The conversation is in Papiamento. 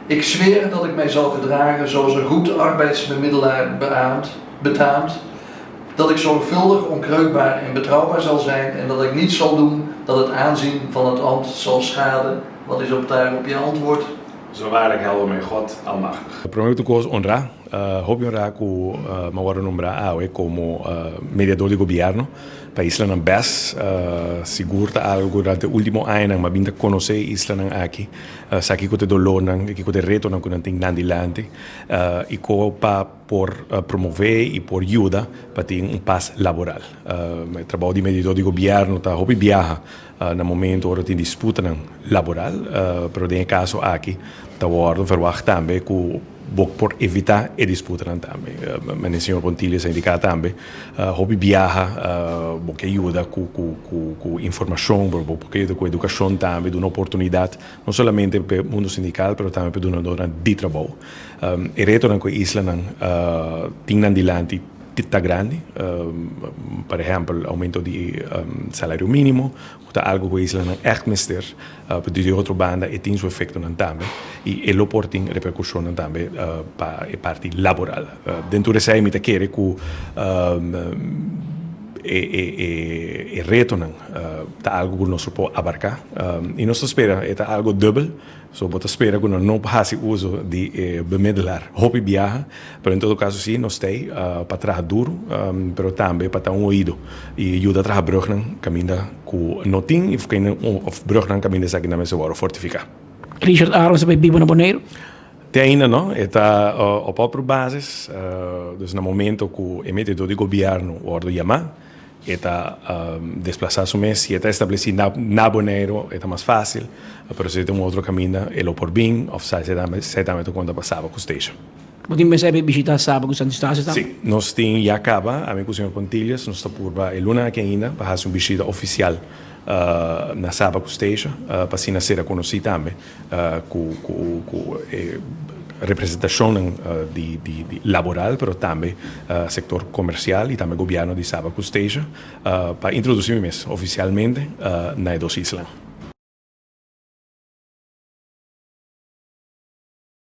Ik zweer dat ik mij zal gedragen zoals een goed arbeidsbemiddelaar beaamt, betaamt, dat ik zorgvuldig, onkreukbaar en betrouwbaar zal zijn en dat ik niets zal doen dat het aanzien van het ambt zal schaden. Wat is op daarop je antwoord? Zo waarlijk helpe mij God almachtig. Promé ku tur kos honrá, hopi honrá ku mi a wòrdu nombrá awe komo mediador di gobièrnu pa islanan bes. Sigur ta algu ku durante último añanan mi a bin ta konosé e islanan aki, sa kiko ta e dolornan i kiko ta e retonan ku nan tin nan dilanti i kon pa por promové i por yuda pa tin un pas laboral. E trabou di mediador di gobièrnu ta hopi biaha na momento ora tin disputanan laboral, pero den e kaso aki ta wòrdu verwagt tambe ku bo por evitá e disputanan tambe. Manera señor Pontilius a indiká tambe, hopi biaha bo ke yuda ku ku informashon, bo ke yuda ku edukashon tambe, duna oportunidat no solamente pa e mundu sindikal pero tambe pa e dunadornan di trabou. E retonan ku e islanan tin nan dilanti ta grandi, por ehèmpel oumento di salario mínimo ku ta algu ku e islanan ègt mester, pero di otro banda e tin su efektonan tambe i e lo por tin reperkushonnan tambe pa e parti laboral. Den tur esei mi ta kere ku e retonan ta algu ku nos lo por abarká i nos ta spera e ta algu dùbel. So bo ta spera ku nan no por hasi uso di e bemiddelaar hopi biaha, pero en todo kaso si nos t'ei pa traha duru, pero tambe pa ta un oido i yuda traha brugnan kaminda ku no tin i òf brugnan kaminda esakinan mester wòrdu fortifiká. Richard Arends ta bai biba na Boneiru? Te ainda no, e ta op oproep basis, dus na momento ku e mediador di gobièrnu wòrdu yamá, E ta desplasá su mes, si e ta establesí na Boneiru e ta mas fásil, pero si e ta un otro kaminda e lo por bin òf sa esei tambe ta konta pa Saba ku Stacia. Bo tin pensá bai bishitá Saba ku Santa Eustatius tambe? Sí, nos tin ya kaba, ami ku señor Pontilius nos ta purba e luna aki ainda pa hasi un bishita ofisial na Saba ku Stacia pa asina sera konosí tambe. Ku ku e representashonnan di di laboral pero tambe sektor komersial i tambe gobièrnu di Saba ku Statia pa introdusí mi mes ofisialmente na e dos islanan.